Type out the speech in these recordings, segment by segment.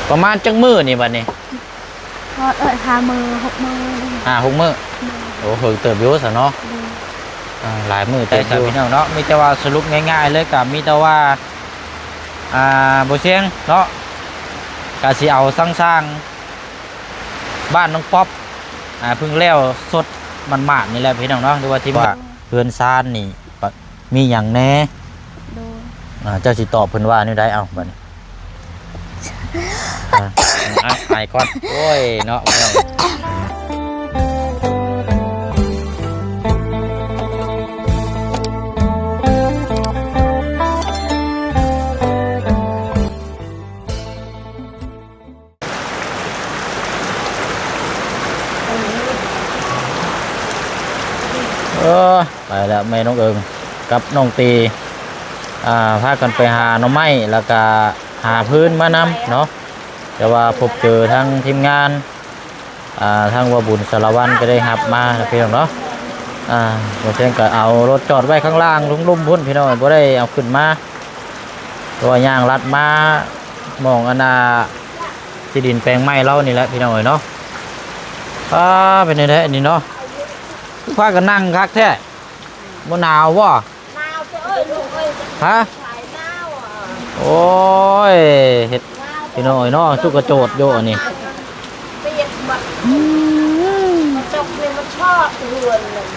ປະມານຈັກມື້ນີ້ບັດນີ້? ຮອດເອີຍ ຫ້າມື້ ຫົກມື້ ຫ້າຫົກມື້. ໂອ້ ເຫິງເຕີບຢູ່ຊະເນາະ. ອ່າ ຫຼາຍມື້ເຕີບຢູ່ ພີ່ນ້ອງເນາະ. ມີແຕ່ວ່າສະຫຼຸບງ່າຍໆເລີຍ ກໍມີແຕ່ວ່າ ອ່າ ບໍ່ຊຽງເນາະ ກໍຊິເອົາຊ່າງໆ ບ້ານນ້ອງປັອບ ອ່າ ເພິ່ງແລ້ວສົດໝາດໆນີ້ແຫຼະ ພີ່ນ້ອງເນາະ ຫຼືວ່າທີ່ວ່າເຮືອນຊານນີ້ ປະ ມີຫຍັງແດ່? ໂດຍ ອ່າ ເຈົ້າຊິຕອບເພິ່ນວ່າແນວໃດ? ເອົາ ບັດນີ້ ອ່າ ອາຍກ່ອນ. ໂອ້ຍ ເນາະ ພີ່ນ້ອງ. ເອີ ໄປແລ້ວ ແມ່ນ້ອງເອີງກັບນ້ອງຕີ ອ່າ ພາກັນໄປຫາໜໍ່ໄມ້ ແລ້ວກະຫາຟືນມານຳເນາະ. ແຕ່ວ່າພົບເຈີທາງທີມງານ ອ່າ ທາງວ່າບຸນສາລະວັນກໍໄດ້ຮັບມານະ ພີ່ນ້ອງເນາະ. ອ່າ ບໍ່ເຖິງກໍເອົາລົດຈອດໄວ້ຂ້າງລ່າງລຸ່ມໆພຸ້ນ ພີ່ນ້ອງ ບໍ່ໄດ້ເອົາຂຶ້ນມາ ເພາະວ່າຍ່າງລັດມາໝ່ອງອັນນ່າ ທີ່ດິນແປງໃໝ່ລາວນີ້ແຫຼະ ພີ່ນ້ອງເອີຍເນາະ. ອ່າ ເປັນແນວໃດອັນນີ້ເນາະ ຄືພາກັນນັ່ງຄັກແທ້ ບໍ່ໜາວບໍ່? ໜາວເຈົ້າເອີຍ ລູກເອີຍ. ຮະ? ໜາວ. ໂອ້ຍ ເຮັດ ໜາວ ພີ່ນ້ອງເອີຍເນາະ ຈຸກກະໂຈດຢູ່ອັນນີ້ ປຽກໝົດ. ອືມ ມັນຕົກນີ້ມັນຊອດເຮືອນມັນ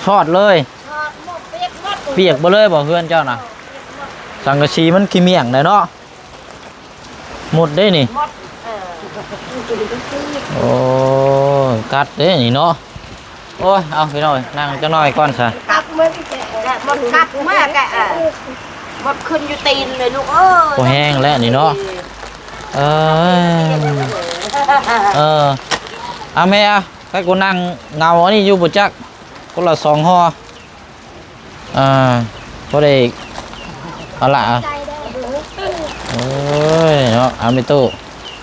ຊອດເລີຍ. ຊອດໝົດ ປຽກໝົດ. ປຽກເບິດເລີຍບໍ່ເຮືອນເຈົ້ານະ? ເອີ ປຽກໝົດ. ສັງກະສີມັນຂີ້ໝ້ຽງໄດ໋ເນາະ. ໝົດເດ້ນີ້ ໝົດ. ເອີ ໂອ້ ກັດເດ້ນີ້ເນາະ. ໂອ້ຍ ເອົາ ພີ່ນ້ອງເອີຍ ນັ່ງຈັກໜ້ອຍກ່ອນຊະ. ກັດໝົດ ແກະໝົດ ກັດມາແກະ ເອີ ໝົດຂຶ້ນຢູ່ຕີນເລີຍລູກເອີຍ. ບໍ່ແຮງແລ້ວນີ້ເນາະ. ເອີ ເອີ ເອົາແມ່ ເອົາ ໃຫ້ກູນັ່ງເຫງົາອັນນີ້ຢູ່ບໍ່ຈັກ ຄົນລະສອງຫໍ່. ອ່າ ພໍໄດ້ ເອົາລະ ເອົາ ໂອ້ຍເນາະ ເອົາແມ່ຕູ້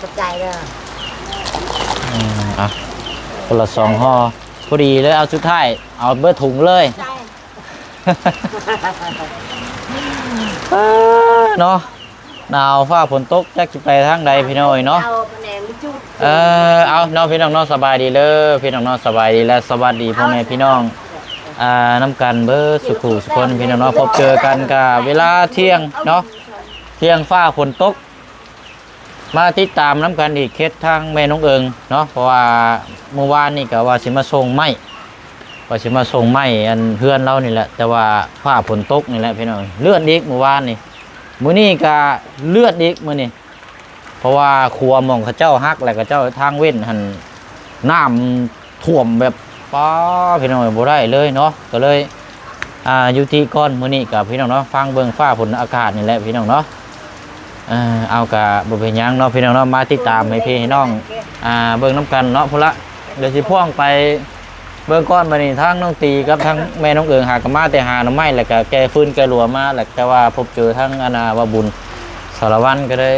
ຂອບໃຈເດີ. ອືມ ເອົາ ຄົນລະສອງຫໍ່ ພໍດີເລີຍ ເອົາ ສຸດທ້າຍເອົາເບິດຖົງເລີຍ. ເນາະ ໜາວຟ້າຝົນຕົກ ຈັກຊິໄປທາງໃດພີ່ນ້ອງເອີຍເນາະ. ເອີ ເອົາເນາະ ພີ່ນ້ອງເນາະ ສະບາຍດີເດີພີ່ນ້ອງເນາະ ສະບາຍດີ ແລະ ສະຫວັດດີພໍ່ແມ່ພີ່ນ້ອງ ອ່າ ນຳກັນເບິດສູ່ຜູ້ສູ່ຄົນ ພີ່ນ້ອງເນາະ. ພົບເຈີກັນກະເວລາທ່ຽງເນາະ ທ່ຽງຟ້າຝົນຕົກ ມາຕິດຕາມນຳກັນອີກ ເຂດທາງແມ່ນ້ອງເອີງເນາະ ເພາະວ່າມື້ວານນີ້ກະວ່າຊິມາສົ່ງໄມ້ ວ່າຊິມາສົ່ງໄມ້ອັນເຮືອນລາວນີ້ແຫຼະ ແຕ່ວ່າຟ້າຝົນຕົກນີ້ແຫຼະພີ່ນ້ອງ ເລື່ອນອີກມື້ວານນີ້. ມື້ນີ້ກະເລື່ອນອີກມື້ນີ້ ເພາະວ່າຂົວໝ່ອງເຂົາເຈົ້າຫັກ ແລ້ວເຂົາເຈົ້າທາງເວັ້ນຫັ້ນ ນ້ຳຖ້ວມແບບ ປ້າ ພີ່ນ້ອງເອີຍ ບໍ່ໄດ້ເລີຍເນາະ ກໍເລີຍ ອ່າ ຢຸດຕິກ່ອນມື້ນີ້ກໍ ພີ່ນ້ອງເນາະ ຟັງເບິ່ງຟ້າຝົນອາກາດນີ້ແຫຼະ ພີ່ນ້ອງເນາະ. ເອີ ເອົາ ກະບໍ່ເປັນຫຍັງເນາະ ພີ່ນ້ອງເນາະ ມາຕິດຕາມໃຫ້ພີ່ໃຫ້ນ້ອງ ອ່າ ເບິ່ງນຳກັນເນາະ. ພຸ້ນລະ ດຽວຊິພວງໄປເບິ່ງກ່ອນ. ບັດນີ້ທາງນ້ອງຕີກັບທາງແມ່ນ້ອງເອີງ ຫາກໍມາແຕ່ຫາໜໍ່ໄມ້ ແລ້ວກໍແກ່ຟືນແກ່ລົວມາ ແລ້ວ ແຕ່ວ່າພົບເຈີທາງອັນນ່າ ວ່າບຸນສາລະວັນ ກໍໄດ້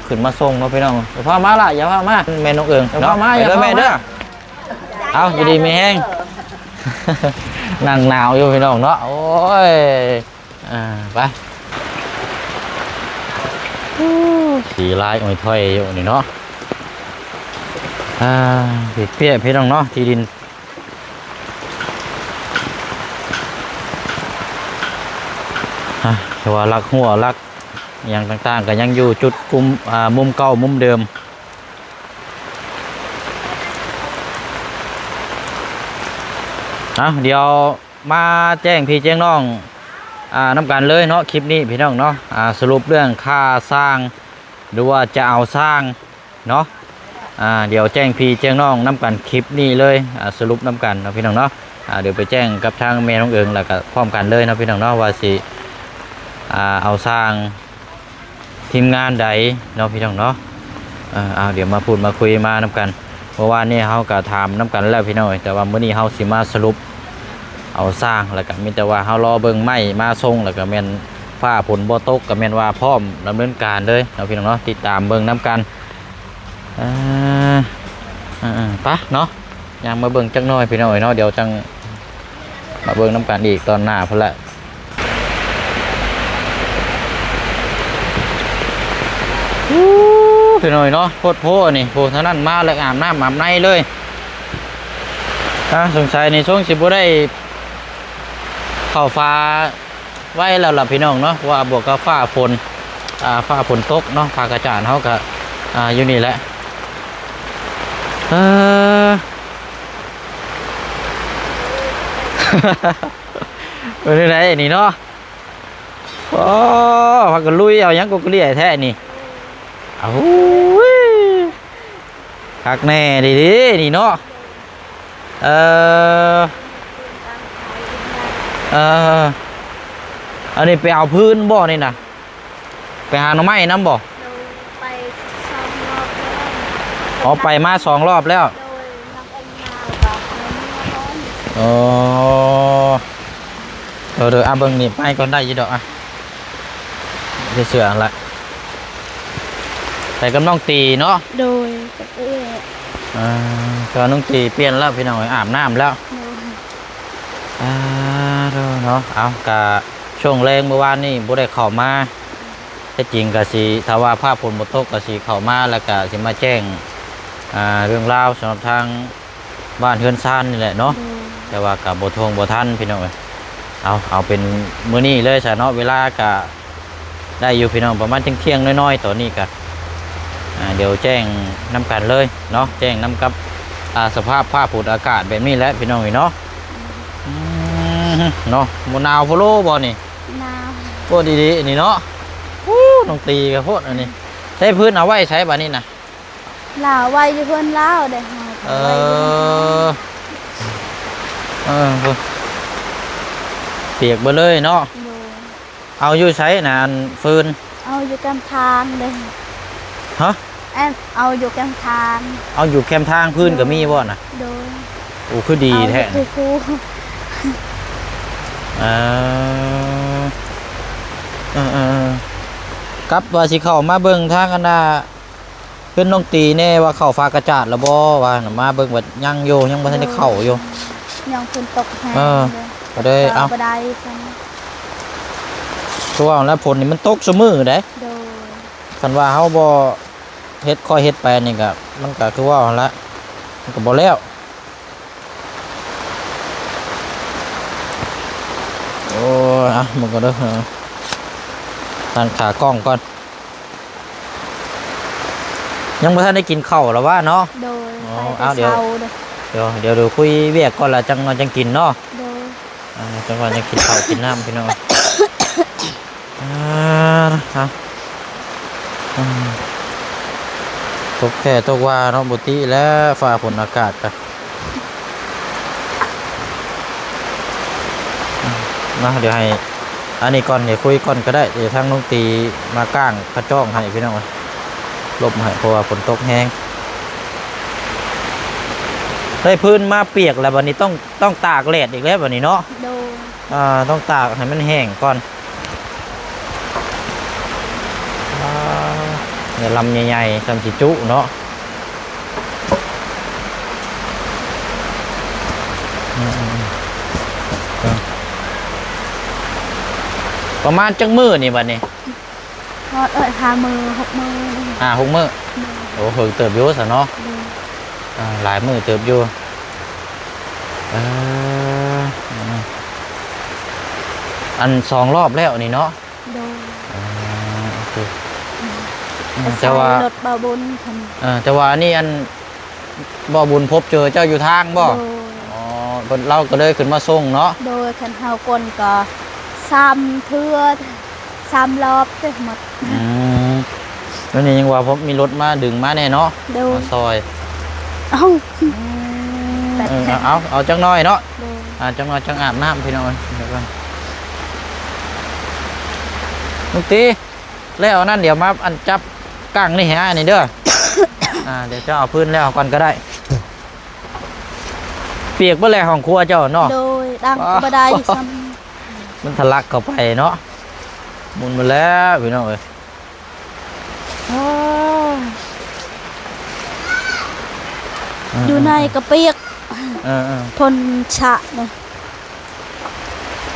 ຂຶ້ນມາສົ່ງເນາະ ພີ່ນ້ອງ. ຢ່າຟ້າວມາລະ ຢ່າຟ້າວມາ ແມ່ນ້ອງເອີງເນາະ ໄປເດີແມ່ເດີ. ເອົາ ຢູ່ດີມີແຮງ ນັ່ງໜາວຢູ່ ພີ່ນ້ອງເນາະ. ໂອ້ຍ ອ່າ ໄປ ໂອ້ ສີລາຍອອຍຖ້ອຍຢູ່ນີ້ເນາະ. ອ່າ ເປີກເປຍ ພີ່ນ້ອງເນາະ ທີ່ດິນ ອ່າ ແຕ່ວ່າຫຼັກຮົ້ວຫຼັກຫຍັງຕ່າງໆ ກໍຍັງຢູ່ຈຸດກຸ່ມ ອ່າ ມຸມເກົ່າ ມຸມເດີມ. ເອົາ ດຽວ ມາແຈ້ງພີ່ແຈ້ງນ້ອງ ອ່າ ນຳກັນເລີຍເນາະ ຄລິບນີ້ ພີ່ນ້ອງເນາະ. ອ່າ ສະຫຼຸບເລື່ອງຄ່າຊ່າງ ຫຼືວ່າຈະເອົາຊ່າງເນາະ ອ່າ ດຽວແຈ້ງພີ່ແຈ້ງນ້ອງນຳກັນຄລິບນີ້ເລີຍ. ອ່າ ສະຫຼຸບນຳກັນເນາະ ພີ່ນ້ອງເນາະ. ອ່າ ດຽວໄປແຈ້ງກັບທາງແມ່ນ້ອງເອີງ ແລ້ວກໍພ້ອມກັນເລີຍເນາະ ພີ່ນ້ອງເນາະ ວ່າຊິ ອ່າ ເອົາຊ່າງ ທີມງານໃດເນາະ ພີ່ນ້ອງເນາະ. ເອີ ເອົາ ດຽວມາພູດມາຄຸຍມານຳກັນ. ເມື່ອວານນີ້ເຮົາກໍຖາມນຳກັນແລ້ວ ພີ່ນ້ອງເອີຍ ແຕ່ວ່າມື້ນີ້ເຮົາຊິມາສະຫຼຸບເອົາຊ່າງ ແລ້ວກໍມີແຕ່ວ່າເຮົາລໍເບິ່ງໄມ້ມາສົ່ງ ແລ້ວກໍແມ່ນຟ້າຝົນບໍ່ຕົກ ກໍແມ່ນວ່າພ້ອມດຳເນີນການເລີຍເນາະ ພີ່ນ້ອງເນາະ. ຕິດຕາມເບິ່ງນຳກັນ ເອີ ເອີ ເອີ ໄປເນາະ. ຍ່າງມາເບິ່ງຈັກໜ້ອຍ ພີ່ນ້ອງເອີຍເນາະ ດຽວຈັ່ງມາເບິ່ງນຳກັນອີກຕອນໜ້າພຸ້ນແຫຼະ. ອູ້ ຄືໜ້ອຍເນາະ ໂພດໂພນີ້ ໂອ້ ທາງນັ້ນມາແລ້ວອາບນ້ຳອາບໃນເລີຍ. ອ່າ ສົງໄສນີ້ຊົງຊິບໍ່ໄດ້ເຂົ້າຝາໄວ້ແລ້ວລະພີ່ນ້ອງເນາະ ເພາະວ່າບວກກັບຟ້າຝົນ ອ່າ ຟ້າຝົນຕົກເນາະ ຜ້າກະຈາດເຮົາກະ ອ່າ ຢູ່ນີ້ແຫຼະ. ເອີ ເປັນຈັ່ງໃດນີ້ເນາະ? ໂອ້ ພາກັນລຸຍເອົາຫຍັງກົກກະເລ່ຍແທ້ນີ້. ໂອ້ຍ ຄັກແນ່ເດ້ນີ້ເນາະ. ເອີ ເອີ ອັນນີ້ໄປເອົາຟືນບໍ່ນີ້ນະ? ໄປຫາໜໍ່ໄມ້ນຳບໍ່? ໂດຍ ໄປສອງລອບແລ້ວ. ອໍ ໄປມາສອງລອບແລ້ວ. ໂດຍ ນຳອົງນາວກັບເອົາເມືອກ່ອນ. ອໍ ເອີ ເດີ ອ່ະ ເບິ່ງນີ້ໄປກ່ອນໄດ້ຢູ່ດອກ ອ່ະ ເສື້ອຫັ້ນລະ ໄປກັບນ້ອງຕີເນາະ. ໂດຍ ກັບເອື້ອຍ ອ່າ ແຕ່ວ່ານ້ອງຕີປ່ຽນແລ້ວພີ່ນ້ອງເອີຍ ອາບນ້ຳແລ້ວ. ໂດຍ ອ່າ ເດີເນາະ ເອົາ ກະຊ່ວງແລງມື້ວານນີ້ບໍ່ໄດ້ເຂົ້າມາ ແທ້ຈິງກະຊິ ຖ້າວ່າຟ້າຝົນບໍ່ຕົກກະຊິເຂົ້າມາ ແລ້ວກະຊິມາແຈ້ງ ອ່າ ເລື່ອງລາວສຳລັບທາງ ບ້ານເຮືອນຊານນີ້ແຫຼະເນາະ. ໂດຍ ແຕ່ວ່າກະບໍ່ທ່ວງບໍ່ທັນພີ່ນ້ອງເອີຍ. ເອົາ ເອົາເປັນມື້ນີ້ເລີຍຊະເນາະ ເວລາກະໄດ້ຢູ່ພີ່ນ້ອງ ປະມານທ່ຽງໆນ້ອຍໆ ຕອນນີ້ກະ ອ່າ ດຽວແຈ້ງນຳກັນເລີຍເນາະ ແຈ້ງນຳກັບ ອ່າ ສະພາບຟ້າຝົນອາກາດແບບນີ້ແຫຼະພີ່ນ້ອງເອີຍເນາະ. ອືມ ເນາະ ບໍ່ໜາວໂພໂລບໍ່ນີ້? ໜາວ ໂອ້ ດີໆ ນີ້ເນາະ. ໂອ້ ນ້ອງຕີກະໂພດອັນນີ້ ໃຊ້ພື້ນເອົາໄວ້ໃສບາດນີ້ນະ? ລາວໄວ້ຢູ່ເຮືອນລາວເດ້ ເຮົາ ເອີ ໄວ້ຢູ່ເຮືອນ ເອີ ປຽກເບິດເລີຍເນາະ. ໂດຍ ເອົາຢູ່ໃສນະ ອັນຟືນ? ເອົາຢູ່ແຄມທາງເດ້. ຮະ? ແອນ ເອົາຢູ່ແຄມທາງ. ເອົາຢູ່ແຄມທາງ ຟືນກະມີບໍ່ນະ? ໂດຍ ໂອ້ ຄືດີແທ້ ເອົາຢູ່ພູ ເອີ ເອີ ກັບວ່າຊິເຂົ້າມາເບິ່ງທາງອັນນ່າ ເພິ່ນນ້ອງຕີແນ່ວ່າເຂົ້າຝາກະຈາດແລ້ວບໍ່ ວ່າມາເບິ່ງວ່າຍັງຢູ່ ຍັງບໍ່ທັນໄດ້ເຂົ້າຢູ່ ຍັງຝົນຕົກແຮງ ເອີ ຢູ່ ກະເລີຍ ເອົາ ບໍ່ໄດ້ຊັ້ນ ຄືວ່າແລ້ວ ຝົນນີ້ມັນຕົກຊຸມື້ເດ້. ໂດຍ ຄັນວ່າເຮົາບໍ່ເຮັດ ຄ່ອຍເຮັດໄປນີ້ກະ ມັນກະຄືວ່າຫັ້ນລະ ມັນກະບໍ່ແລ້ວ. ໂອ້ຍ ອ່ະ ມັນກະເດີ ຕັ້ງຂາກ້ອງກ່ອນ. ຍັງບໍ່ທັນໄດ້ກິນເຂົ້າລະຫວາເນາະ? ໂດຍ ອໍ ໄປແຕ່ເຊົ້າເດີ ດຽວ ດຽວ ດຽວຄຸຍວຽກກ່ອນລະ ຈັ່ງ ຈັ່ງກິນເນາະ. ໂດຍ ອ່າ ຈັ່ງວ່າຈັ່ງກິນເຂົ້າກິນນ້ຳພີ່ນ້ອງ. ອ່າ ເອົາ ອືມ ຕົກແທ້ຕົກວ່າເນາະ ບໍ່ຕິແລ້ວ ຟ້າຝົນອາກາດກະ ມາ ດຽວໃຫ້ອັນນີ້ກ່ອນ ດຽວຄຸຍກ່ອນກະໄດ້ ດຽວທາງນ້ອງຕີມາກ້າງຂະຈ້ອງໃຫ້ພີ່ນ້ອງ ຫຼົບໃຫ້ ເພາະວ່າຝົນຕົກແຮງ. ໄດ້ພື້ນມາປຽກແລ້ວ ບາດນີ້ຕ້ອງ ຕ້ອງຕາກແດດອີກແລ້ວບາດນີ້ເນາະ. ໂດຍ ອ່າ ຕ້ອງຕາກໃຫ້ມັນແຫ້ງກ່ອນ. ອ່າ ເໜືອລຳໃຫຍ່ໆ ຊ່ຳຊິຈຸເນາະ. ອືມ ປະມານຈັກມື້ນີ້ບາດນີ້? ຮອດ ເອີ ຫ້າມື້ ຫົກມື້ ຫ້າຫົກມື້. ໂດຍ ໂອ້ ເຫິງເຕີບຢູ່ຊະເນາະ. ໂດຍ ອ່າ ຫຼາຍມື້ເຕີບຢູ່. ເອີ ອັນສອງລອບແລ້ວນີ້ເນາະ. ໂດຍ ອ່າ ໂອເຄ ອືມ ແຕ່ວ່າ ອາໄສລົດບ່າວບຸນເພິ່ນ ເອີ ແຕ່ວ່າອັນນີ້ ອັນບ່າວບຸນພົບເຈີເຈົ້າຢູ່ທາງບໍ່? ໂດຍ ອໍ ເພິ່ນ ລາວກະເລີຍຂຶ້ນມາສົ່ງເນາະ. ໂດຍ ຄັນເຮົາກົນກະສາມເທື່ອ ສາມລອບເດ້ໝົດ. ອືມ ແລ້ວນີ້ຍັງວ່າມີລົດມາດຶງມາແນ່ເນາະ. ໂດຍ ມາຊ່ອຍ. ເອົາ ອືມ ເອີ ເອົາ ເອົາ ເອົາຈັກໜ້ອຍເນາະ. ໂດຍ ອ່າ ຈັກໜ້ອຍຈັ່ງອາບນ້ຳພີ່ນ້ອງເອີຍ. ດຽວກ່ອນ ລູກຕີ ແລ້ວອັນນັ້ນ ດຽວມາອັນຈັບກ້າງນີ້ໃຫ້ອ້າຍນີ້ເດີ. ອ່າ ດຽວເຈົ້າເອົາພື້ນແລ້ວກ່ອນກະໄດ້. ປຽກເບິດແລ້ວຫ້ອງຄົວເຈົ້າເນາະ. ໂດຍ ດັງກະບໍ່ໄດ້ຊ້ຳ ມັນທະລັກເຂົ້າໄປເນາະ. ໝຸ່ນໝົດແລ້ວພີ່ນ້ອງເອີຍ. ໂອ້ຍ ເອີ ຢູ່ໃນກະປຽກ ເອີ ເອີ ຝົນຊະເນາະ.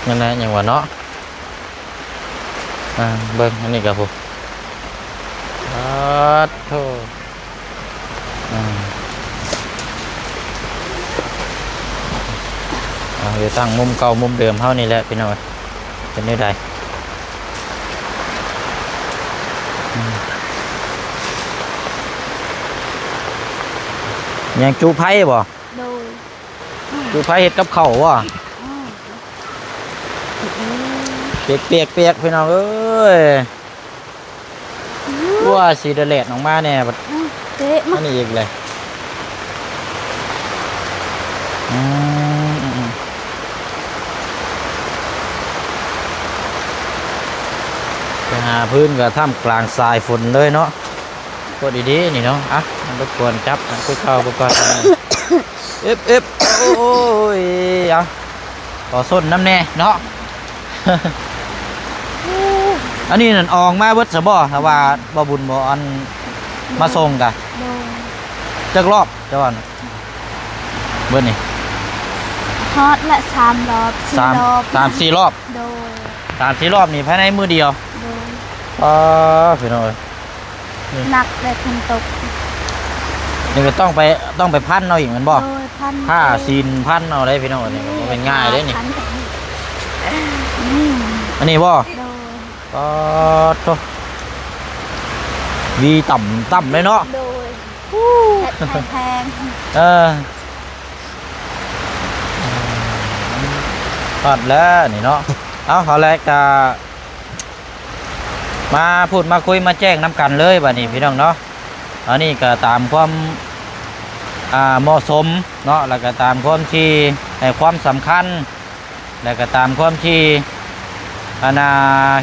ນັ້ນແຫຼະ ຍັງວ່າເນາະ. ອ່າ ເບິ່ງອັນນີ້ກະພຸ້ນ ອ່າ ໂທ ອືມ ເອົາ ຢູ່ຕັ້ງມຸມເກົ່າມຸມເດີມເຮົານີ້ແຫຼະພີ່ນ້ອງ ເປັນແນວໃດ? ອືມ ຍັງຈຸໄຟບໍ່? ໂດຍ ຈຸໄຟເຮັດກັບເຂົ້າບໍ່? ອືມ ປຽກໆໆ ພີ່ນ້ອງເອີຍ. ວ້າ ສີແດດໆ ອອກມາແດ່ບັດ ອືມ ເຕະມາ ອັນນີ້ອີກເລີຍ ອືມ ອືມ ອືມ ໄປຫາພື້ນກໍທ່າມກາງສາຍຝົນເລີຍເນາະ ໂຄດດີໆ ນີ້ເນາະ ອ່ະ ມັນລົບກວນຈັບ ອັນຄືເກົ່າ ເບິ່ງກ່ອນ ເອັບ ເອັບ ໂອ້ຍ ເອົາ ຂໍສົ້ນນຳແດ່ເນາະ ອັນນີ້ນັ້ນອອກມາເບິດຊະບໍ່ ຖ້າວ່າບໍ່ບຸນບໍ່ອັນມາສົ່ງກະ ໂດຍ ຈັກລອບເຈົ້າວ່າ ເບິດນີ້ ຮອດລະສາມລອບ ສີ່ ສາມ ລອບ ສາມສີ່ລອບ ໂດຍ ສາມສີ່ລອບນີ້ພາຍໃນມື້ດຽວ ໂດຍ ອໍ ພີ່ນ້ອງເອີຍ ໜັກແລ້ວຝົນຕົກ ນີ້ກໍຕ້ອງໄປ ຕ້ອງໄປພັນເອົາອີກແມ່ນບໍ່? ໂດຍ ພັນ ຜ້າ ໂດຍ ຊີ້ນພັນເອົາເດ້ພີ່ນ້ອງ ອັນນີ້ ນີ້ ບໍ່ແມ່ນງ່າຍເດ້ນີ້ ຜ້າພັນ ອືມ ອັນນີ້ບໍ່? ໂດຍ ປາດໂທ້ ຫວີຕ່ຳໆ ເລີຍເນາະ ໂດຍ ແພັດແພງໆ ເອີ ຮອດແລ້ວນີ້ເນາະ ເອົາ ເອົາແຫຼະ ກະ ມາພູດມາຄຸຍມາແຈ້ງນຳກັນເລີຍບາດນີ້ພີ່ນ້ອງເນາະ ອັນນີ້ກໍຕາມຄວາມ ອ່າ ເໝາະສົມເນາະ ແລ້ວກໍຕາມຄວາມທີ່ໃຫ້ຄວາມສຳຄັນ ແລ້ວກໍຕາມຄວາມທີ່ ອັນນ່າ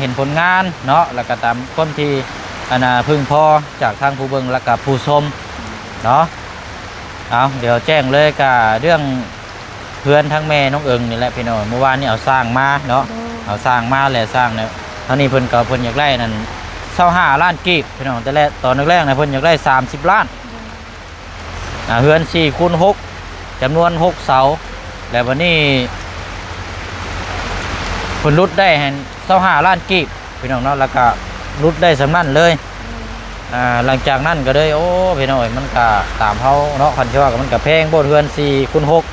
ເຫັນຜົນງານເນາະ ແລ້ວກໍຕາມຄວາມທີ່ ອັນນ່າ ເພິ່ງພໍຈາກທາງຜູ້ເບິ່ງ ແລ້ວກໍຜູ້ຊົມເນາະ ເອົາ ດຽວແຈ້ງເລີຍ ກະເລື່ອງ ເຮືອນທາງແມ່ນ້ອງເອີງນີ້ແຫຼະພີ່ນ້ອງ ມື້ວານນີ້ເອົາຊ່າງມາເນາະ ໂດຍ ເອົາຊ່າງມາແຫຼະ ຊ່າງນີ້ ທາງນີ້ເພິ່ນກໍ ເພິ່ນຢາກໄດ້ນັ້ນ ຊາວຫ້າລ້ານກີບພີ່ນ້ອງ ແຕ່ແລະ ຕອນແລກໆນະ ເພິ່ນຢາກໄດ້ສາມສິບລ້ານ ໂດຍ ອ່າ ເຮືອນສີ່ຄູນຫົກ ຈຳນວນຫົກເສົາ ແລ້ວບັດນີ້ ເພິ່ນຫຼຸດໄດ້ຫັ້ນ ຊາວຫ້າລ້ານກີບ ພີ່ນ້ອງເນາະ ແລ້ວກະຫຼຸດໄດ້ສ່ຳນັ້ນເລີຍ ໂດຍ ອ່າ ຫຼັງຈາກນັ້ນກໍເລີຍ ໂອ້ ພີ່ນ້ອງເອີຍ ມັນກະຕາມເຮົາເນາະ ຄັນຊິວ່າກໍມັນກະແພງໂພດ ເຮືອນສີ່ຄູນຫົກ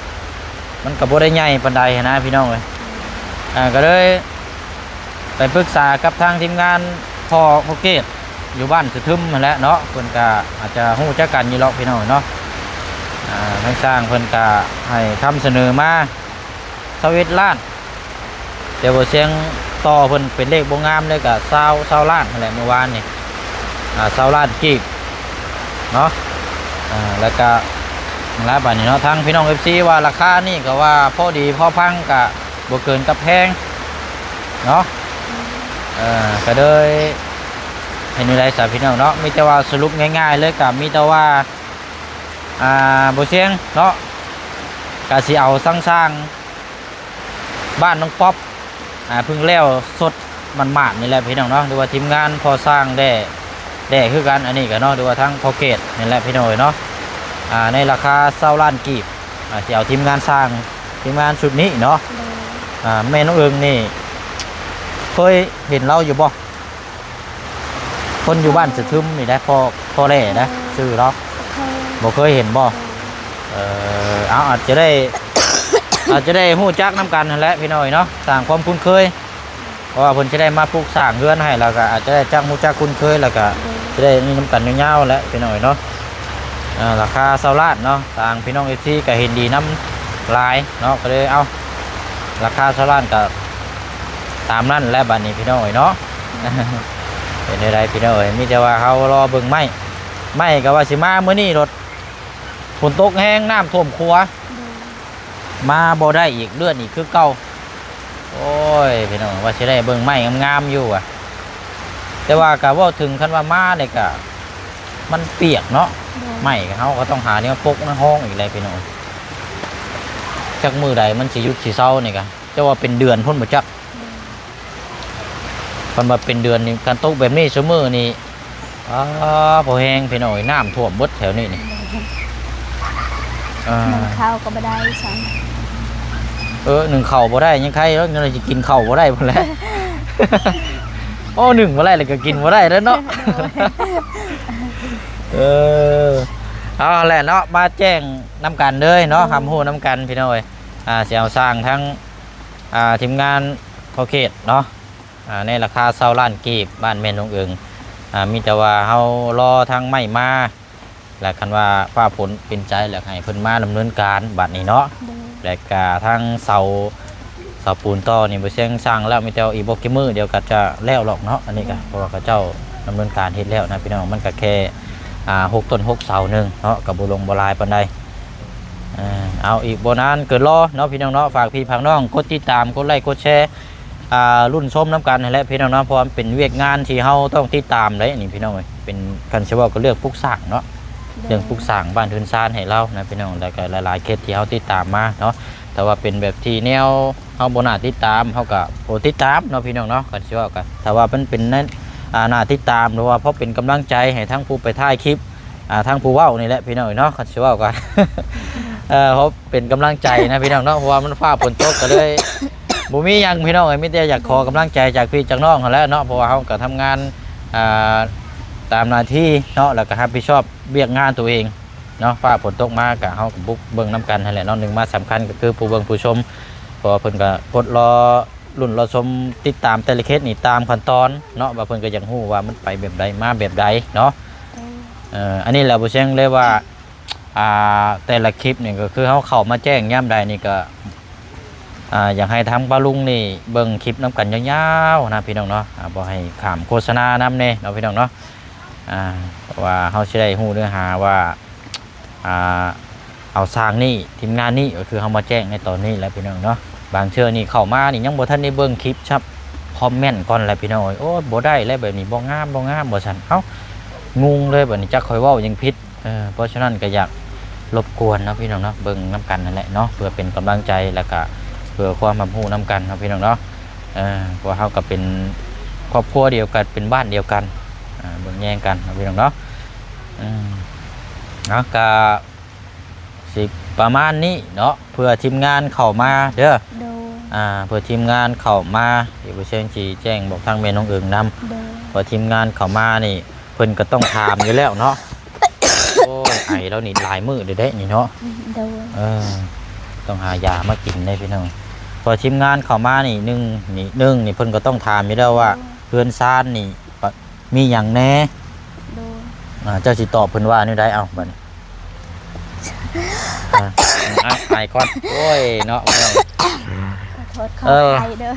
ມັນກະບໍ່ໄດ້ໃຫຍ່ປານໃດຫັ້ນນະ ພີ່ນ້ອງເອີຍ ໂດຍ ອ່າ ກໍເລີຍໄປປຶກສາກັບທາງທີມງານພໍ່ ພໍ່ເກດ ຢູ່ບ້ານສະທຶມຫັ້ນແຫຼະເນາະ ເພິ່ນກະອາດຈະຮູ້ຈັກກັນຢູ່ດອກ ພີ່ນ້ອງເນາະ ອ່າ ທາງຊ່າງເພິ່ນກະໃຫ້ຄຳສະເໜີມາ ຊາວເອັດລ້ານ ແຕ່ບໍ່ສຽງຕໍ່ເພິ່ນເປັນເລກບໍ່ງາມເລີຍ ກະຊາວ ຊາວລ້ານຫັ້ນແຫຼະ ມື້ວານນີ້ ອ່າ ຊາວລ້ານກີບເນາະ ອ່າ ແລ້ວກະ ລະບາດນີ້ເນາະ ທາງພີ່ນ້ອງເອັຟຊີວ່າລາຄານີ້ກໍວ່າພໍດີພໍຟັງ ກະບໍ່ເກີນກັບແພງເນາະ ເອີ ກະເລີຍເຮັດແນວໃດຊະພີ່ນ້ອງເນາະ ມີແຕ່ວ່າສະຫຼຸບງ່າຍໆເລີຍ ກະມີແຕ່ວ່າ ອ່າ ບໍ່ສຽງເນາະ ກະຊິເອົາຊ່າງ ຊ່າງ ບ້ານນ້ອງປັອບ ອ່າ ເພິ່ງແລ້ວສົດໝາດໆນີ້ແຫຼະພີ່ນ້ອງເນາະ ຫຼືວ່າທີມງານພໍ່ຊ່າງແດ່ ແດ່ຄືກັນ ອັນນີ້ກໍເນາະ ຫຼືວ່າທາງພໍ່ເກດນີ້ແຫຼະພີ່ນ້ອງເອີຍເນາະ ອ່າ ໃນລາຄາຊາວລ້ານກີບ ອ່າ ຊິເອົາທີມງານຊ່າງ ທີມງານຊຸດນີ້ເນາະ ໂດຍ ອ່າ ແມ່ນ້ອງເອີງນີ້ ເຄີຍເຫັນລາວຢູ່ບໍ່? ຄົນຢູ່ບ້ານສະທຶມນີ້ແຫຼະ ພໍ່ ພໍ່ແຫຼະນະ ເຄີຍ ຊື່ລາວ ເຄີຍ ບໍ່ເຄີຍເຫັນບໍ່? ເອີ ເອົາ ອາດຈະໄດ້ ອາດຈະໄດ້ຮູ້ຈັກນຳກັນຫັ້ນແຫຼະພີ່ນ້ອງເນາະ ສ້າງຄວາມຄຸ້ນເຄີຍ ເພາະວ່າເພິ່ນຊິໄດ້ມາປຸກສ້າງເຮືອນໃຫ້ ແລ້ວກໍອາດຈະໄດ້ຈັກຮູ້ຈັກຄຸ້ນເຄີຍ ແລ້ວກໍ ໂດຍ ຊິໄດ້ນີ້ນຳກັນຍາວໆແຫຼະພີ່ນ້ອງເນາະ ອ່າ ລາຄາຊາວລ້ານເນາະ ທາງພີ່ນ້ອງເອັຟຊີກໍເຫັນດີນຳຫຼາຍເນາະ ກໍເລີຍ ເອົາ ລາຄາຊາວລ້ານກໍຕາມນັ້ນແຫຼະ ບາດນີ້ພີ່ນ້ອງເອີຍເນາະ ເປັນແນວໃດພີ່ນ້ອງເອີຍ ມີແຕ່ວ່າເຮົາລໍເບິ່ງໄມ້ ໄມ້ກໍວ່າຊິມາມື້ນີ້ໂລດ ຝົນຕົກແຮງ ນ້ຳຖ້ວມຂົວ ໂດຍ ມາບໍ່ໄດ້ອີກ ເລື່ອນອີກຄືເກົ່າ ໂອ້ຍ ພີ່ນ້ອງ ວ່າຊິໄດ້ເບິ່ງໄມ້ງາມໆຢູ່ຫວາ ແຕ່ວ່າກໍເວົ້າເຖິງ ຄັນວ່າມານີ້ກໍມັນປຽກເນາະ ໂດຍ ໄມ້ ເຮົາກໍຕ້ອງຫາແນວປົກໃນຫ້ອງອີກແຫຼະພີ່ນ້ອງ ຈັກມື້ໃດມັນຊິຢຸດຊິເຊົານີ້ກໍ ເຈົ້າວ່າເປັນເດືອນພຸ້ນບໍ່ຈັກ ໂດຍ ຄັນວ່າເປັນເດືອນນີ້ ຄັນຕົກແບບນີ້ຊຸມື້ນີ້ ອ້າ ພໍແຮງພີ່ນ້ອງເອີຍ ນ້ຳຖ້ວມເບິດແຖວນີ້ນີ້ ໂດຍ ອ່າ ໜຶ້ງເຂົ້າກໍບໍ່ໄດ້ຊ້ຳ ເອີ ໜຶ້ງເຂົ້າບໍ່ໄດ້ ຍັງໄຄເນາະ ຍັງຊິກິນເຂົ້າບໍ່ໄດ້ພຸ້ນແຫຼະ ໂອ້ ໜຶ້ງບໍ່ໄດ້ແລ້ວກໍກິນບໍ່ໄດ້ແລ້ວເນາະ ໂດຍ ເອີ ເອົາແຫຼະເນາະ ມາແຈ້ງນຳກັນເລີຍເນາະ ໂດຍ ຮັບຮູ້ນຳກັນພີ່ນ້ອງເອີຍ. ອ່າ ຊິເອົາສ້າງທັງ ອ່າ ທີມງານພໍ່ເຂດເນາະ ອ່າ ໃນລາຄາຊາວລ້ານກີບ ບ້ານແມ່ນວງເອີງ. ອ່າ ມີແຕ່ວ່າເຮົາລໍທາງໄມ້ມາ ແລະ ຄັນວ່າຟ້າຝົນເປັນໃຈ ແລ້ວໃຫ້ເພິ່ນມາດຳເນີນການບັດນີ້ເນາະ. ໂດຍ ແລະກະທາງເສົາ ເສົາປູນຕໍ່ນີ້ ບໍ່ເຊີງສ້າງແລ້ວ ມີແຕ່ອີກບໍ່ກີ່ມື້ດຽວກໍຈະແລ້ວດອກເນາະ. ອັນນີ້ກະ ໂດຍ ເພາະວ່າເຂົາເຈົ້າດຳເນີນການເຮັດແລ້ວນະພີ່ນ້ອງ. ມັນກະແຄ່ ອ່າ ຫົກຕົ້ນຫົກເສົາໜຶ່ງເນາະ ກໍບໍ່ຫຼວງບໍ່ຫຼາຍປານໃດ. ເອີ ເອົາ ອີກບໍ່ນານເກີນລໍເນາະພີ່ນ້ອງເນາະ. ຝາກພີ່ຝາກນ້ອງກົດຕິດຕາມ ກົດໄລ ກົດແຊ ອ່າ ລຸ້ນຊົມນຳກັນຫັ້ນແຫຼະພີ່ນ້ອງເນາະ. ເພາະວ່າມັນເປັນວຽກງານທີ່ເຮົາຕ້ອງຕິດຕາມເດ້ນີ້ພີ່ນ້ອງເອີຍ. ເປັນ ຄັນຊິເວົ້າກໍເລື່ອງປຸກສ້າງເນາະ ເລື່ອງປຸກສ້າງບ້ານເຮືອນຊານໃຫ້ລາວນະພີ່ນ້ອງ. ແລ້ວກໍຫຼາຍໆເຂດທີ່ເຮົາຕິດຕາມມາເນາະ. ຖ້າວ່າເປັນແບບທີ່ແນວເຮົາບໍ່ໜ້າຕິດຕາມ ເຮົາກໍບໍ່ຕິດຕາມເນາະພີ່ນ້ອງເນາະ. ຄັນຊິເວົ້າກໍ ຖ້າວ່າມັນເປັນໃນ ອ່າ ໜ້າຕິດຕາມ ຫຼືວ່າພໍເປັນກຳລັງໃຈໃຫ້ທັງຜູ້ໄປຖ່າຍຄລິບ ອ່າ ທັງຜູ້ເວົ້ານີ້ແຫຼະພີ່ນ້ອງເອີຍເນາະ. ຄັນຊິເວົ້າກໍ ເອີ ເພາະເປັນກຳລັງໃຈນະພີ່ນ້ອງເນາະ ເພາະວ່າມັນຟ້າຝົນຕົກ ກໍເລີຍບໍ່ມີຫຍັງພີ່ນ້ອງເອີຍ. ມີແຕ່ຢາກຂໍກຳລັງໃຈຈາກພີ່ຈາກນ້ອງຫັ້ນແຫຼະເນາະ ເພາະວ່າເຮົາກໍທຳງານ ອ່າ ຕາມໜ້າທີ່ເນາະ ແລ້ວກໍຮັບຜິດຊອບວຽກງານຕົວເອງເນາະ. ຟ້າຝົນຕົກມາກໍ ເຮົາກໍບຸກເບິ່ງນຳກັນຫັ້ນແຫຼະເນາະ. ໜຶ່ງມາສຳຄັນກໍຄືຜູ້ເບິ່ງຜູ້ຊົມ ເພາະວ່າເພິ່ນກໍກົດລໍ ລຸ້ນລໍຊົມ ຕິດຕາມແຕ່ລະເຂດນີ້ຕາມຂັ້ນຕອນເນາະ ວ່າເພິ່ນກໍຢາກຮູ້ວ່າມັນໄປແບບໃດມາແບບໃດເນາະ. ໂດຍ ເອີ ອັນນີ້ແຫຼະ ບໍ່ເຊີງເລີຍວ່າ ອ່າ ແຕ່ລະຄລິບນີ້ກໍຄືເຮົາເຂົ້າມາແຈ້ງຍາມໃດນີ້ກໍ ອ່າ ຢາກໃຫ້ທາງປ້າລຸງນີ້ເບິ່ງຄລິບນຳກັນຍາວໆນະພີ່ນ້ອງເນາະ. ອ່າ ບໍ່ໃຫ້ຂ້າມໂຄສະນານຳແດ່ເນາະພີ່ນ້ອງເນາະ. ອ່າ ເພາະວ່າເຮົາຊິໄດ້ຮູ້ເນື້ອຫາວ່າ ອ່າ ເອົາຊ່າງນີ້ ທີມງານນີ້ ກໍຄືເຮົາມາແຈ້ງໃນຕອນນີ້ແຫຼະພີ່ນ້ອງເນາະ. ບາງເທື່ອນີ້ເຂົ້າມານີ້ຍັງບໍ່ທັນໄດ້ເບິ່ງຄລິບຊ້ຳ ຄອມເມັນກ່ອນແຫຼະພີ່ນ້ອງເອີຍ. ໂອ້ຍ ບໍ່ໄດ້ແລ້ວແບບນີ້ ບໍ່ງາມ ບໍ່ງາມ ວ່າຊັ້ນ. ເອົ້າ ງົງເລີຍບາດນີ້ ຈັກຂ້ອຍເວົ້າຫຍັງຜິດ. ເອີ ເພາະສະນັ້ນກໍຢາກລົບກວນເນາະພີ່ນ້ອງເນາະ ເບິ່ງນຳກັນຫັ້ນແຫຼະເນາະ ເພື່ອເປັນກຳລັງໃຈ ແລ້ວກະເພື່ອຄວາມຮັບຮູ້ນຳກັນເນາະພີ່ນ້ອງເນາະ. ເອີ ເພາະເຮົາກໍເປັນຄອບຄົວດຽວກັນ ເປັນບ້ານດຽວກັນ ອ່າ ເບິ່ງແຍງກັນເນາະພີ່ນ້ອງເນາະ. ອືມ ເນາະ ກະຊິປະມານນີ້ເນາະ ເພື່ອທີມງານເຂົ້າມາເດີ. ໂດຍ ອ່າ ເພື່ອທີມງານເຂົ້າມາ ທີ່ບໍ່ເຊີງຊິແຈ້ງບອກທາງແມ່ນ້ອງເອີງນຳ. ໂດຍ ເພາະທີມງານເຂົ້າມານີ້ ເພິ່ນກໍຕ້ອງຖາມຢູ່ແລ້ວເນາະ. ໂອ້ຍ ໄອແລ້ວນີ້ຫຼາຍມື້ເດ້ນີ້ເນາະ. ໂດຍ ເອີ ຕ້ອງຫາຢາມາກິນເດ້ພີ່ນ້ອງ. ເພາະທີມງານເຂົ້າມານີ້ ໜຶ່ງນີ້ ໜຶ່ງນີ້ ເພິ່ນກໍຕ້ອງຖາມຢູ່ແລ້ວວ່າ ໂດຍ ເຮືອນຊານນີ້ ປະ ມີຫຍັງແດ່. ໂດຍ ອ່າ ເຈົ້າຊິຕອບເພິ່ນວ່າແນວໃດ ເອົາ ບາດນີ້ ອ່າ ອ່າ ໄອກ່ອນ. ໂອ້ຍ ເນາະ ຂໍໂທດ ຂໍອະໄພເດີ.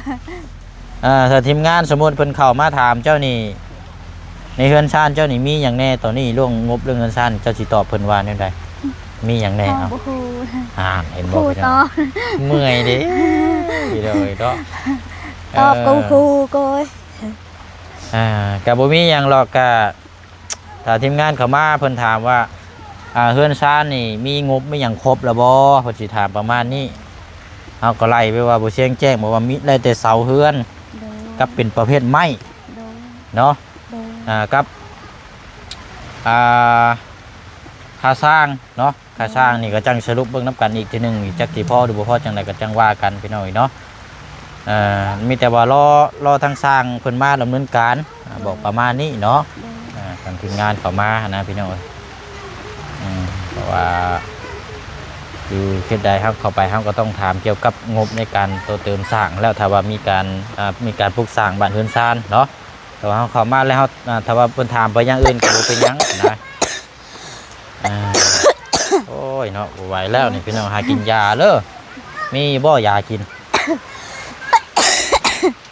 ເອີ ອ່າ ຖ້າທີມງານສົມມຸດເພິ່ນເຂົ້າມາຖາມເຈົ້ານີ້ ໃນເຮືອນຊານເຈົ້ານີ້ມີຫຍັງແດ່? ຕອນນີ້ເລື່ອງງົບເລື່ອງເຮືອນຊານ ເຈົ້າຊິຕອບເພິ່ນວ່າແນວໃດ? ມີຫຍັງແດ່? ເຮົາ ເອົ້າ ບໍ່ຮູ້ ອ່າ ເຫັນບໍ່ ຄູ ພີ່ນ້ອງ ຕອບ ເມື່ອຍເດ້ ພີ່ນ້ອງເອີຍເນາະ. ຕອບ ເອີ ກໍຄູ ໂກຍ ອ່າ ກະບໍ່ມີຫຍັງຫຼອກ ກະ ຖ້າທີມງານເຂົ້າມາເພິ່ນຖາມວ່າ ອ່າ ເຮືອນຊານນີ້ມີງົບມີຫຍັງຄົບແລ້ວບໍ່? ເພິ່ນຊິຖາມປະມານນີ້. ເຮົາກໍໄລ່ໄປວ່າ ບໍ່ຊຽງແຈ້ງບອກວ່າມີ ໄດ້ແຕ່ເສົາເຮືອນ ໂດຍ ກັບເປັນປະເພດໄມ້ ໂດຍ ເນາະ ໂດຍ ອ່າ ກັບ ອ່າ ຄ່າສ້າງເນາະ. ຄ່າສ້າງນີ້ກໍຈັ່ງສະຫຼຸບເບິ່ງນຳກັນອີກເທື່ອໜຶ່ງ ຈັກຊິພໍຫຼືບໍ່ພໍ ຈັ່ງໃດກໍຈັ່ງວ່າກັນ ພີ່ນ້ອງເອີຍເນາະ. ເອີ ມີແຕ່ວ່າລໍ ລໍທາງຊ່າງເພິ່ນມາດຳເນີນການ ອ່າ ໂດຍ ບອກປະມານນີ້ເນາະ. ໂດຍ ອ່າ ທາງທີມງານເຂົ້າມານະ ພີ່ນ້ອງເອີຍ. ອືມ ເພາະວ່າຢູ່ເຂດໃດເຮົາເຂົ້າໄປ ເຮົາກໍຕ້ອງຖາມກ່ຽວກັບງົບໃນການຕໍ່ເຕີມສ້າງ ແລ້ວຖ້າວ່າມີການ ອ່າ ມີການປຸກສ້າງບ້ານເຮືອນຊານເນາະ. ແຕ່ວ່າເຮົາເຂົ້າມາແລ້ວ ເຮົາ ອ່າ ຖ້າວ່າເພິ່ນຖາມໄປຢ່າງອື່ນກໍບໍ່ເປັນຫຍັງນະ. ອ່າ ໂອ້ຍເນາະ ບໍ່ໄຫວແລ້ວນີ້ ພີ່ນ້ອງ ຫາກິນຢາເດີ. ມີບໍ່ຢາກິນ?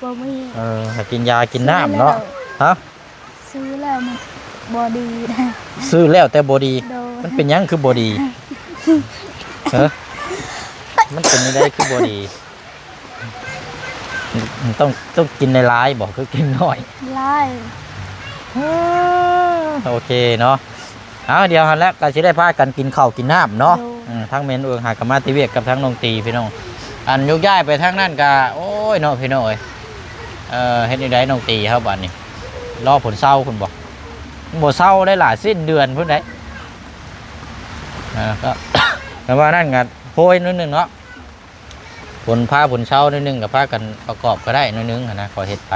ບໍ່ມີ. ເອີ ຫາກິນຢາກິນນ້ຳເນາະ. ຮະ? ຊື້ແລ້ວມັນບໍ່ດີ. ຊື້ແລ້ວແຕ່ບໍ່ດີ. ໂດຍ. ມັນເປັນຫຍັງຄືບໍ່ດີ? ຮະ? ມັນເປັນແນວໃດຄືບໍ່ດີ? ຕ້ອງ ຕ້ອງກິນຫຼາຍໆບໍ່ ຄືກິນໜ້ອຍ? ຫຼາຍ. ໂອເຄເນາະ. ເອົາ ດຽວຫັ້ນແຫຼະ ກໍຊິໄດ້ພາກັນກິນເຂົ້າກິນນ້ຳເນາະ. ໂດຍ. ອືມ ທາງແມ່ນເອີງຫາກໍມາແຕ່ວຽກກັບທາງນ້ອງຕີ ພີ່ນ້ອງ. ອັນໂຍກຍ້າຍໄປທາງນັ້ນກໍ ໂອ້ຍເນາະ ພີ່ນ້ອງເອີຍ. ເອີ ເຮັດແນວໃດນ້ອງຕີເຮົາບາດນີ້? ລໍຝົນເຊົາພຸ້ນບໍ່? ບໍ່ເຊົາໄດ້ຫຼາຍ ສິ້ນເດືອນພຸ້ນໃດ໋. ເອີ ກໍ ແຕ່ວ່ານັ້ນກໍໂພຍໜ້ອຍໜຶ່ງເນາະ. ຝົນຟ້າຝົນເຊົາໜ້ອຍໜຶ່ງກໍພາກັນປະກອບກໍໄດ້ໜ້ອຍໜຶ່ງຫັ້ນນະ ກໍເຮັດໄປ.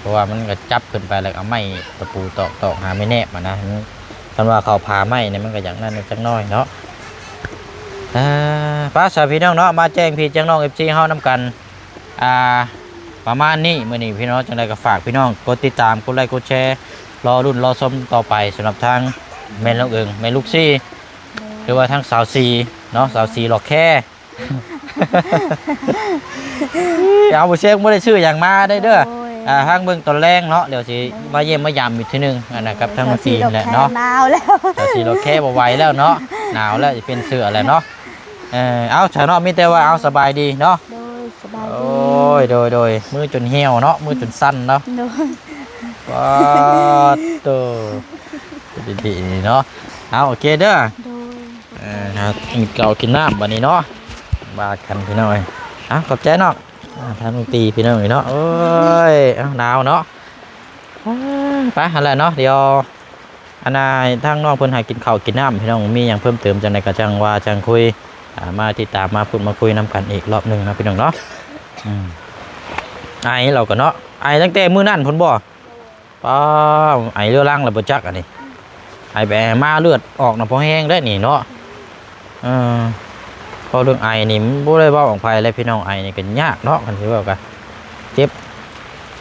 ເພາະວ່າມັນກໍຈັບຂຶ້ນໄປ ແລ້ວກໍເອົາໄມ້ຕະປູຕອກໆ ຫາໄມ້ແນບຫັ້ນນະ. ຄັນວ່າເຂົາຜ່າໄມ້ນີ້ ມັນກໍຢາກນັ້ນຈັກໜ້ອຍເນາະ. ອ່າ ໄປຊະພີ່ນ້ອງເນາະ ມາແຈ້ງພີ່ແຈ້ງນ້ອງ ເອັຟຊີ ເຮົານຳກັນ ອ່າ ປະມານນີ້ ມື້ນີ້ພີ່ນ້ອງ. ຈັ່ງໃດກໍຝາກພີ່ນ້ອງກົດຕິດຕາມ ກົດໄລ ກົດແຊ ລໍລຸ້ນລໍຊົມຕໍ່ໄປ ສຳລັບທາງແມ່ນ້ອງເອີງ ແມ່ລູກສີ່ ຫຼືວ່າທາງສາວສີ່ເນາະ ສາວສີ່ຫຼອກແຄ. ເອົາ ບໍ່ເຊັງ ບໍ່ໄດ້ຊື້ຫຍັງມາໄດ້ເດີ. ໂດຍ ອ່າ ທາງເບິ່ງຕອນແລງເນາະ ດຽວຊິ ໂດຍ ມາຢ້ຽມມາຢາມອີກເທື່ອໜຶ່ງ ອັນນະ ກັບທາງ ໂດຍ ນ້ອງຕີນແຫຼະເນາະ. ໜາວແລ້ວ ສາວສີ່ຫຼອກແຄບໍ່ໄຫວແລ້ວເນາະ ໜາວແລ້ວ ຊິປ່ຽນເສື້ອແລ້ວເນາະ. ເອີ ເອົາຊະເນາະ ມີແຕ່ວ່າ ເອົາ ສະບາຍດີເນາະ. ໂດຍ ສະບາຍດີ. ໂອ້ຍ ໂດຍໆ ມືຈົນຫ່ຽວເນາະ ມືຈົນສັ່ນເນາະ. ໂດຍ ປາດໂຕ ດີໆ ເນາະ. ເອົາ ໂອເຄເດີ. ໂດຍ ເອີ ຫາກິນເຂົ້າກິນນ້ຳບັດນີ້ເນາະ ວ່າກັນພີ່ນ້ອງເອີຍ. ເອົາ ຂອບໃຈເນາະ ອ່າ ທາງນ້ອງຕີພີ່ນ້ອງເອີຍເນາະ. ໂອ້ຍ ເອົາ ໜາວເນາະ. ອ່າ ໄປຫັ້ນແຫຼະເນາະ ດຽວ ອັນນ່າ ທາງນ້ອງເພິ່ນໃຫ້ກິນເຂົ້າກິນນ້ຳ ພີ່ນ້ອງ ມີຫຍັງເພີ່ມເຕີມຈັ່ງໃດກໍຈັ່ງວ່າຈັ່ງຄຸຍ ອ່າ ມາຕິດຕາມມາພູດມາຄຸຍນຳກັນອີກລອບໜຶ່ງເນາະ ພີ່ນ້ອງເນາະ. ອືມ ໄອລາວກໍເນາະ ໄອຕັ້ງແຕ່ມື້ນັ້ນພຸ້ນບໍ່? ປ້າ ໄອເຮືອລັງແລ້ວບໍ່ຈັກອັນນີ້ ໄອໄປໄອມາເລືອດອອກນຳພໍແຮງໄດ໋ນີ້ເນາະ. ເອີ ເພາະເລື່ອງໄອນີ້ມັນບໍ່ໄດ້ເວົ້າອອກໃຜແລ້ວ ພີ່ນ້ອງ ໄອນີ້ກໍຍາກເນາະ ຄັນຊິເວົ້າກໍເຈັບ.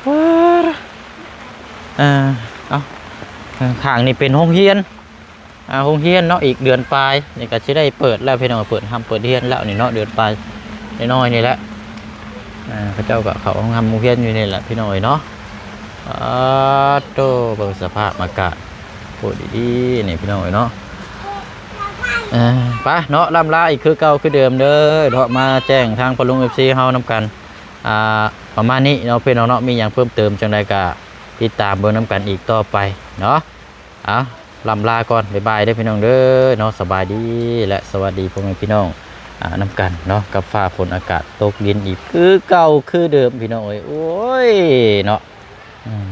ເອີ ເອົາ ຂ້າງນີ້ເປັນໂຮງຮຽນ ອ່າ ໂຮງຮຽນເນາະ ອີກເດືອນປາຍນີ້ກໍຊິໄດ້ເປີດແລ້ວ ພີ່ນ້ອງ ເປີດຮ່ຳເປີດຮຽນແລ້ວນີ້ເນາະ ເດືອນປາຍນ້ອຍໆ ນີ້ແຫຼະ. ອ່າ ເຂົາເຈົ້າກໍເຂົ້າໂຮງຮ່ຳໂຮງຮຽນຢູ່ນີ້ແຫຼະ ພີ່ນ້ອງເອີຍເນາະ. ປາດໂຕ ເບິ່ງສະພາບອາກາດ ໂອ້ ດີໆ ນີ້ ພີ່ນ້ອງເອີຍເນາະ. ເອີ ໄປເນາະ ລ່ຳລາອີກຄືເກົ່າຄືເດີມເດີເນາະ ມາແຈ້ງທາງພໍ່ລຸງ ເອັຟຊີ ເຮົານຳກັນ ອ່າ ປະມານນີ້ເນາະ ພີ່ນ້ອງເນາະ. ມີຫຍັງເພີ່ມເຕີມຈັ່ງໃດກໍຕິດຕາມເບິ່ງນຳກັນອີກຕໍ່ໄປເນາະ. ເອົາ ລ່ຳລາກ່ອນ ບາຍບາຍເດີພີ່ນ້ອງເດີເນາະ. ສະບາຍດີ ແລະ ສະຫວັດດີພໍ່ແມ່ພີ່ນ້ອງ ອ່າ ນຳກັນເນາະ ກັບຟ້າຝົນອາກາດຕົກດິນອີກຄືເກົ່າຄືເດີມ ພີ່ນ້ອງເອີຍ. ໂອ້ຍ ເນາະ ອືມ